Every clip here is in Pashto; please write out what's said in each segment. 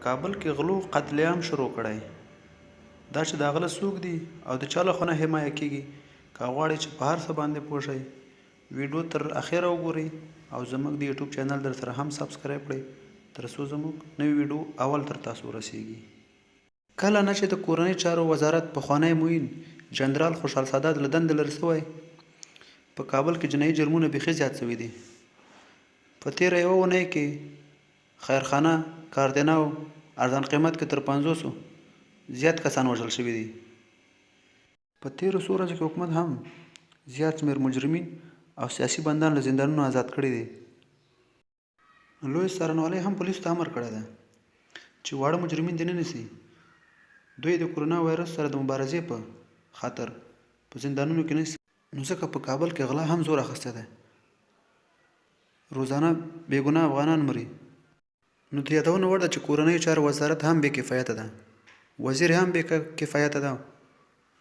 کابل کې غلو قتل عام شروع کړی. دا چې دا غله څوک دي او د چا لخوا نه حمایه کیږي، که غواړئ چې په هر څه باندې پوه شئ، ویډیو تر اخره وګورئ او زموږ د یوټیوب چینل در سره هم سبسکرایب کړئ تر څو زموږ نوې ویډیو اول تر تاسو ورسیږي. کله نه چې د کورنیو چارو وزارت پخوانی معین جنرال خوشحال سادات له دندې لرې شوی، په کابل کې جنایي جرمونه بیخي زیات شوي دي. په تېره یوه اونۍ کې خیرخانه، کاردیناو ارزان قیمت کې تر پنځوسو زیات کسان وژل شوي دي. په تېرو څو ورځو کې حکومت هم زیات شمېر مجرمین او سیاسي بندان له زندانونو ازاد کړي دي. لویې څارنوالۍ هم پولیسو ته امر کړی دی چې واړه مجرمین دې نه نیسي. دوی د کرونا وایرس سره د مبارزې په خاطر په زندانونو کې نیسي. نو ځکه په کابل کې غلا هم زور اخیستی دی. روزانه بې ګناه افغانان مري. نو د یادونې وړ ده چې کورنیو چارو وزارت هم بې کفایته ده، وزیر هم بې کفایته ده،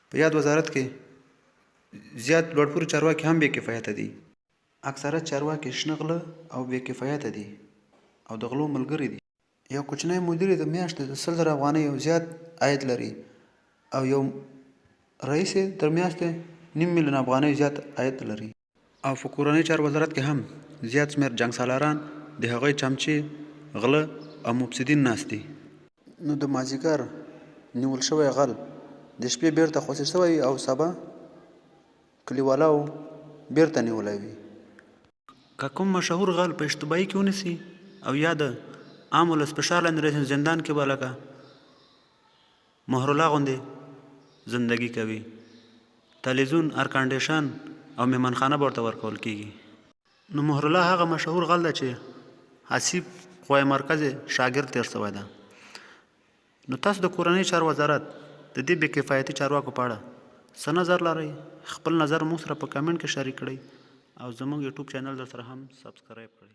په یاد وزارت کې زیات لوړپوړي چارواکي هم بې کفایته دي. اکثریت چارواکي شنه غله او بې کفایته دي او د غلو ملګري دي. یو کوچنی مدیر یې د میاشتې د 100,000 افغانیو زیات عاید لري او یو رئیس یې تر میاشتې نیم میلیون افغانیو زیات عاید لري. او په کورنیو چارو وزارت کې هم زیات شمېر جنګسالاران، د هغوی چمچې، غله او مفسدین ناست دي. نو د مازیګر نیول شوی غل د شپې بېرته خوشې شوی وي او سبا کلیوالاو بېرته نیولی وي. که کوم مشهور غل په اشتباهي کې ونیسي او یا د عام ولس فشار لاندې راشي نو زندان کې به لکه مهرالله غوندې زندګي کوي. تلویزیون، ارکانډیشن او میمنخانه به ورته ورکول کیږي. نو مهرالله هغه مشهور غل ده چې حسیب قوای مرکز شاګرد تیر شوی ده. نو تاسو د کورنیو چارو وزارت د دې بې کفایتي چارواکو په اړه څه نظر لرئ؟ خپل نظر موږ سره په کمنټ کې شریک کړئ او زموږ یوټیوب چینل در سره هم سبسکرایب کړئ.